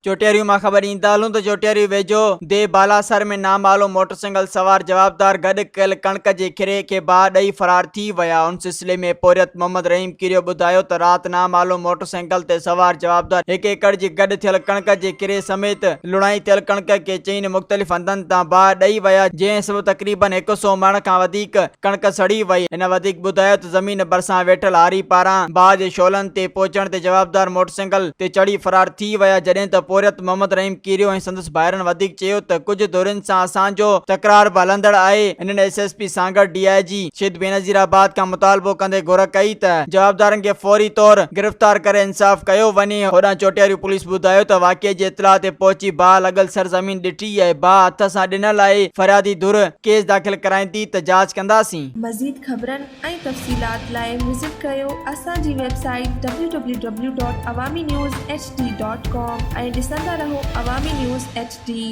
چوٽياريون مان خبر ڏيندا هلون ته چوٽياريون ويجهو ديهه بالاسر ۾ نامعلوم موٽرسائيڪل سوار جوابدار گڏ ڪيل ڪڻڪ جي کري کي باهه ڏئي فرار ٿي ويا. ان سلسلي ۾ پورهيت محمد رحيم ڪيريو ٻڌايو ته رات نامعلوم موٽرسائيڪل تي سوار جوابدار هڪ ايڪڙ جي گڏ ٿيل ڪڻڪ جي کري سميت لڻائي ٿيل ڪڻڪ کي چئن مختلف هنڌن تان باهه ڏئي ويا جنهن سبب تقريبن هڪ سئو مڻ کان وڌيڪ ڪڻڪ سڙي وئي. هن وڌيڪ ٻڌايو ته زمين ڀرسان ويٺل هاري پاران باهه جي شعلن تي پهچڻ تي جوابدار موٽرسائيڪل تي چڙهي فرار ٿي ويا جڏهن ته پورهيت محمد رحيم ڪيريو ۽ سندس ڀائرن وڌيڪ چيو ته ڪجهه ڌرين سان اسان جو تڪرار به هلندڙ آهي هنن S S P Sanghar D I G Shaheed Benazirabad کان مطالبو ڪندي گهر ڪئي ته جوابدارن کي فوري طور گرفتار ڪري انصاف ڪيو وڃي هوڏانهن چوٽياريون پوليس ٻڌايو ته واقعي جي اطلاع تي پهچي باهه لڳل سرزمين ڏٺي ۽ باهه هٿ سان ڏنل آهي فريادي ڌر ڪيس داخل ڪرائيندي ته جاچ ڪنداسين. مزيد خبرن ۽ تفصيلات لاء وزٽ ڪريو اسان جي website W W W dot Awami news H D dot com ۽ ڏسندا رهو عوامي نيوز ايڇ ڊي.